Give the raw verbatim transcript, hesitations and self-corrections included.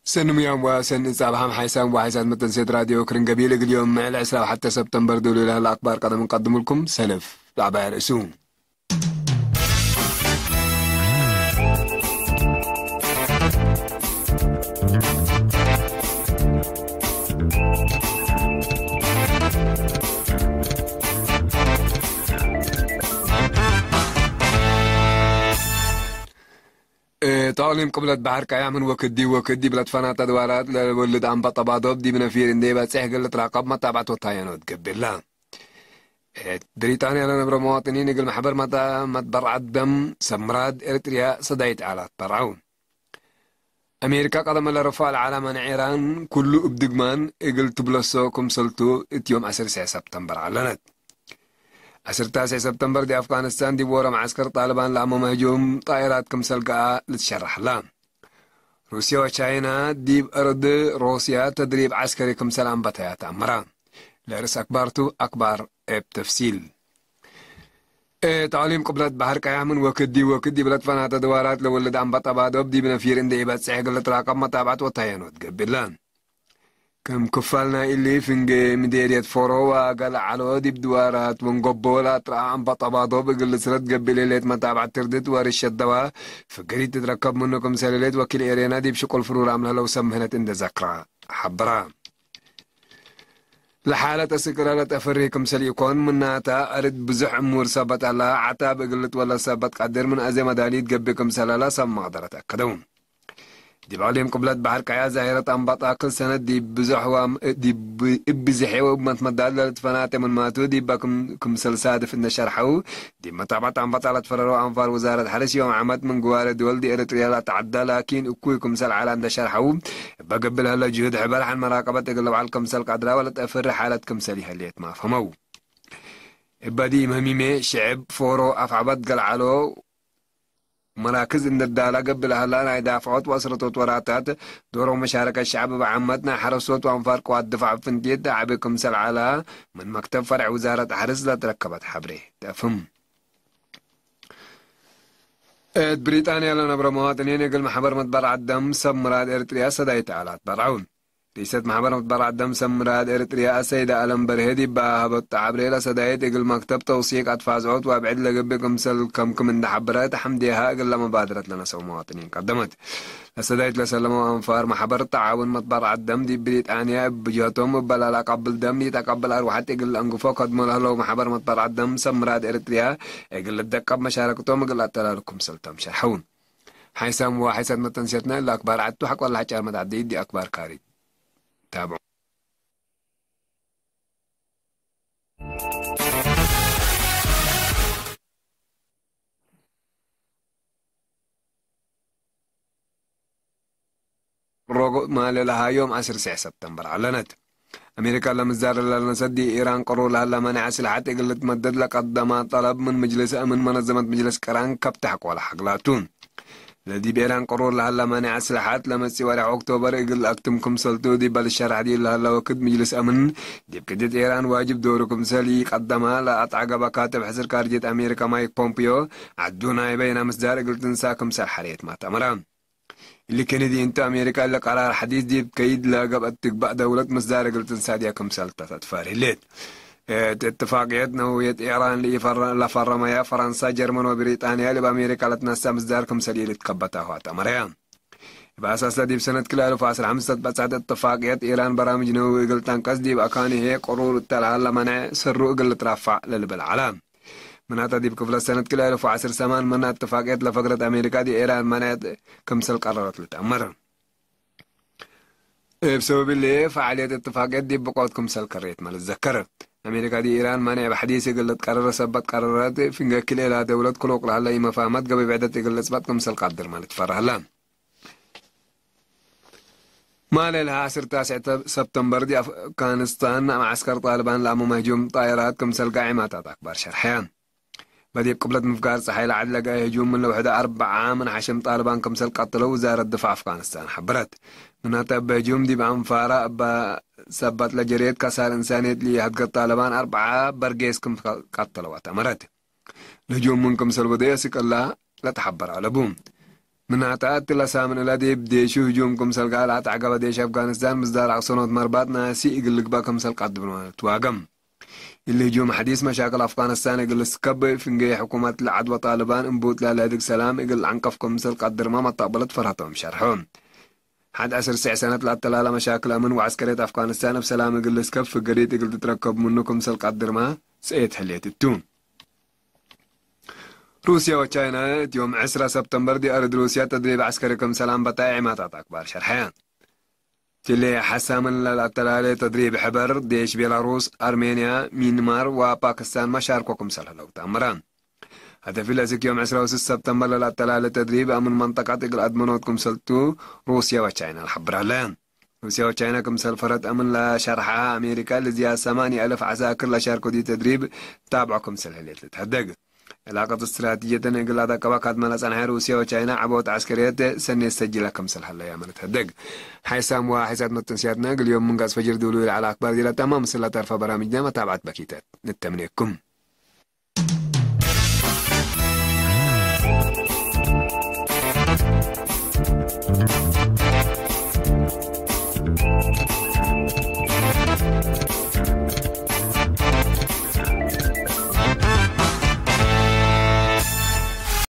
ሰኒ ሙያም ወሰኒ ጻብሐም ሓይሳም ወሓይሳት መተንሴት ራድዮ ክርን ገቢል እግል ዮም ምዕል ዕስራ ወሐተ ሰብተምበር ዶሉ ለህለ አክባር ቀደም እንቀድሙልኩም። ሰልፍ ለአባይ ርእሱ። እ፣ ተቅሊም ቅብለት በሐር ቀያ ምን ወክድ ዲብ ወክድ ዲብ ለትፈናተ ድዋራት ለወልድ አንበጠባዶብ ዲብ ነፊር እንዴ በጽሕ እግል ልትራቀብ መታብዐት ወታየኖት ገብላ። እ፣ ብሪጣንያ ለነብረ መዋጥኒን እግል መሕበር መታ-፣ መትበርዐት ደም ሰምራድ ኤርትርያ ሰዳይት አላት በርዐው። አሜሪካ ቀደመ ለረፋዕ ለዓላማን ዔራን ኩሉ እብ ድግማን እግል ትብለሶ ክምሰልቱ እት ዮም ዐስር ሰብተምበር ዐለነት። ዐስር ታስዕ ሰብተምበር ዲብ አፍጋኒስታን ዲብ ዎሮ መዓስከር ጣልባን ለአመመ ህጁም ጣይራት ክምሰል ገአ ልትሸረሐላ። ሩስያ ወቻይና ዲብ አርድ ሩስያ ተድሪብ ዐስከሪ ክምሰል አንበተያ ተአመራ። ለርእስ አክባርቱ አክባር እብ ተፍሲል። እ፣ ተዕሊም ቅብለት በሐር ቀያሕ ምን ወክድ ዲብ ወክድ ዲብ ለትፈናተ ድዋራት ለወልድ አንበጠባዶብ ዲብ ነፊር እንዴ ኢበጽሕ እግል ልትራቀብ መታብዐት ወታየኖት ገብእላ። ክም ክፋል ናይ እሊ ፍንጌ ምዴርየት ፎሮ ወአገለ ዐሎ ዲብ ድዋራት ወንጎቦ ለአጥረአ አንበጠባዶብ እግል ልስረት ገብእ ሌሌት መታብዐት ትርድት ወርሸት ደዋ ፍግሪት ትትረከብ ምኑ ክምሰል ሌሌት ወኪል ኤሬና ዲብ ሽቁል ፍሩራም ለህለው ሰብ ምህነት እንዴ ዘክራ ሐብራ። ለሓለት አስክረ ለጠፍርህ ክምሰል ኢኮን፣ ምናተ፣ አርድ ብዙሕ እሙር ሰበት አለ፣ ዐታብ እግል ልትወለድ ሰበት ቀድር ምን አዜ መዳሊት ገብእ ክምሰል አለ ሰብ መቅደረት አከደው። ዲብ አቅሊም ቅብለት በሐር ቀያ ዛሂረት አንባጣ ክል ሰነት ዲብ ብዙሕ ወም-፣ ዲብ እብ ብዝሔ ወእብ መትመዳድ ለልትፈናተ ምንማቱ ዲበ ክም-፣ ክምሰል ሳድፍ እንደ ሸርሐው፣ ዲብ መታብዐት አንባጣ ለትፈረረው አንፋር ውዛረት ሐርስ ዮም ዓመት ምን ግዋረ ድወል ዲ ኤረትርያ ለአተዐዳ ላኪን እኩይ ክምሰል ዐለ እንደ ሸርሐው፣ እበ ገብእ ለህለ ጅሁድ ሕበር ሐን መራቀበት እግል ለበዓል ክምሰል ቀድራ ወለጠፍር ሓለት ክምሰል ይሀሌት ማፈመው። እበ ዲብ ህሚሜ ሽዕብ ፎሮ አፍዐበት ገልዐሎ መራክዝ እንደ ዳላ ገብእ ለሀላ ናይ ዳፍዖት ወአስረቶት ወራታት ዶሮ መሻረከት ሸዕብ እብ ዓመት ናይ ሐረሶት ወአንፋር ቅዋት ድፋዕ ፍንቲት ዳዕቢ ክምሰል ዐላ ምን መክተብ ፈርዕ ውዛረት ሐርስ ለትረከበት ሐብሬ ተፍህም። እት ብሪጣንያ ለነብረ መዋጥኒን እግል መሕበር መትበርዐት ደም ሰብ ምራድ ኤርትርያ ሰዳይት አላት በርዐው። ርኢሰት መሕበር መትበርዐት ደም ሰብ ምራድ ኤርትርያ አሰይደ አለም በርሄ ዲብ ሀበቱ ዐብሬ ለሰዳይት እግል መክተብ ተውሲቅ አትፋዝዖት ወአብዕድ ለገብእ ክምሰል ከምክም እንደ ሐበረት ሐምዴሃ እግለ መባደረት ለነሰው መዋጥኒን ቀደመት። ለሰዳይት ለሰለመው አንፋር መሕበር ተዓውን መትበርዐት ደም ዲብ ብሪጣንያ እብ ጀህቶም እበ ለለአቀብል ደም ኢተቀብል አርወሐት እግል ለአንግፎ ከድሞ ለህለው መሕበር መትበርዐት ደም ሰብ ምራድ ኤርትርያ እግል ልደቀብ መሻረክቶም እግል አተላሉ ክምሰል ተም ሸርሐው። ሓይሳም ወሓይሳት መተንስያትና እለ አክባር ዐድ ቱ ሐቆ ለሐጫር መትዐደይ ዲ አክባር ካሪ ታብዑ። ሮጎ ማሌ ለሃ ዮም ዐስር ሰዕ ሰብተምበር ዐለነት። አሜሪካ ለምዛር ለለነሰት ዲ ኢራን ቅሩር ለሀለ ማንዕ አስልሐት እግል ልትመደድ ለቀደማ ጠለብ ምን ምጅልስ አምን መነዘመት ምጅልስ ቅራን ከብተሕ ቆለ ሐግላቱ። ለዲብ ኢራን ቅሩር ለሀለ ማንዕ አስልሐት ለመጽእ ወርሕ ኦክቶበር እግል አክትም ክምሰልቱ ዲበ ልሸራሕ ዲብ ለሀለ ወክድ ምጅልስ አምን ዲብ ቅድየት ኢራን ዋጅብ ዶሩ ክምሰል ኢቀደማ ለአትዐገበ ካትብ ሕስር ካርጅየት አሜሪካ ማይክ ፖምፒዮ ዐዱ ናይ በይነ ምስዳር እግል ትንሳ ክምሰል ሐሬት ማተአመረ። እሊ ክኒ ዲ እንቱ አሜሪካ ለቀራር ሐዲስ ዲብ ከይድ ለገብአት ትግባእ ደውለት ምስዳር እግል ትንሳድያ ክምሰል ተትፋር ህሌት። እት እትፋቅየት ነውየት ኢራን ለኢፈረ-፣ ለፈረመያ ፈረንሳ፣ ጀርመን ወብሪጣንያ እብ አሜሪካ ለትነሳ ምስዳር ክምሰል ኢልትከበታ ሁ አተመረያ። እብ አሳሰ ዲብ ሰነት ክልኤ አልፍ ወዐስር ሐምስ ተትበጽሐት እትፋቅየት ኢራን በራምጅ ነውዊ እግል ተንቀስ ዲብ አካን ህዬ ቅሩር እተ ለሀለ መነዕ ስሩ እግል ልትረፋዕ ለልብል ዐለ። ምናተ ዲብ ክፍለት ሰነት ክልኤ አልፍ ወዐስር ሰማን ምነ እትፋቅየት ለፈግረት አሜሪካ ዲብ ኢራን መነዕ ክምሰል ቀረረት ልትአመር። እብ ሰበብ እሊ፣ ፈዓልየት እትፋቅየት ዲብ ብቆት ክምሰል ከሬት መ ልትዘከር። አሜሪካ ዲብ ኢራን መነዕ እብ ሐዲስ እግል ልትቀርር ሰበት ቀረረት፣ ፍንጌ ክልኤላ ደውለት ክሎቅ ለሀለ ኢመፋህመት ገበይ ብዕደት እግል ልጽበጥ ክምሰል ቀድር መ ልትፈረህ ሀለ። ማሌ ለሀ ዐስር ታስዕ ሰብተምበር፣ ዲብ አፍጋኒስታን መዓስከር ጣልባን ለአመመ ህጁም ጣይራት ክምሰል ጋዕማታት አክባር ሸርሐያ። በዲብ ቅብለት ምፍጋር ጸሓይ ለዐድ ለገአ ህጁም ምን ለውሕደ አርበዓ ምን ሐሽም ጣልባን ክምሰል ቀተለው ውዛረት ድፋዕ አፍጋኒስታን ሐበረት። ምናተ እበ ህጁም ዲብ አንፋራ እበ ሰበት ለጀርየት ከሳር እንሳንየት ለኢሀድገት ጣልባን አርበዓ በርጌስ ክም ቀተለው አተመረት። ለህጁም ምን ክምሰል ወደየ ስቅላ ለተሐበር አለቡ። ምን አጣ እትለ ሳምን እለ ዲብ ዴሹ ህጁም ክምሰል ጋል አትዐገበ ዴሽ አፍጋኒስታን ምስዳር አቅሰኖት መርባት ናሲ እግል ልግበእ ክምሰል ቀድብኖ ትዋገም። እሊ ህጁም ሐዲስ መሻክል አፍጋኒስታን እግል ልስከብ፣ ፍንጌ ሕኩመት ለዐድ ወጣልባን እንቡጥ ለለህድግ ሰላም እግል ለዐንቀፍ ክምሰል ቀድርመ መተቅበለት ፈርሀቶም ሸርሖ። ሐድ ዐስር ስዕ ሰነት ለአተላለ መሻክል አምን ወዐስከርየት አፍጋኒስታን እብ ሰላም እግል ልስከብ ፍገሪት እግል ትትረከብ ምኑ ክምሰል ቀድርመ ጽእየት ህሌት እቱ። ሩስያ ወቻይና እት ዮም ዕስራ ሰብተምበር ዲብ አርድ ሩስያ ተድሪብ ዐስከሪ ክምሰል አንበታ ዒማታት አክባር ሸርሐ። ትሌ ሐሳምን ለለአተላሌ ተድሪብ ሕበር፣ ዴሽ ቤላሩስ፣ አርሜንያ፣ ሚንማር ወፓክስታን መሻርኮ ክምሰል ህለው ተአምረ። ሀደፊ ለእስክ ዮም ዕስራ ወስስ ሰብተምበር ለለአተላሌ ተድሪብ አምን መንጠቀት እግል አድመኖት ክምሰልቱ ሩስያ ወቻይና ለሐብር ሀለ። ሩስያ ወቻይና ክምሰል ፈረት አምን ለሸርሐ፣ አሜሪካ ለዝያድ ሰማንያ አልፍ ዐሳክር ለሻርኮ ዲብ ተድሪብ ታብዖ ክምሰል ህሌት ልትሀደግ። ዕላቀት እስትራትጅየተን እግል ለአደቀበ ካድመ ለጸንሐ ሩስያ ወቻይና ዐቦት ዐስከርየት ሰኔት ሰጅለ ክምሰል ሀለያመ ልትሀደግ። ሐይሳም ወሐይሳት መተንስያትነ እግል ዮም ምን ገጽ ፈጅር ዱሉ ለዐለ አክባር ዲብ ለተማም ምስል ለተርፈ በራምጅነ መታብዐት በኪተት ንተምኔኩም።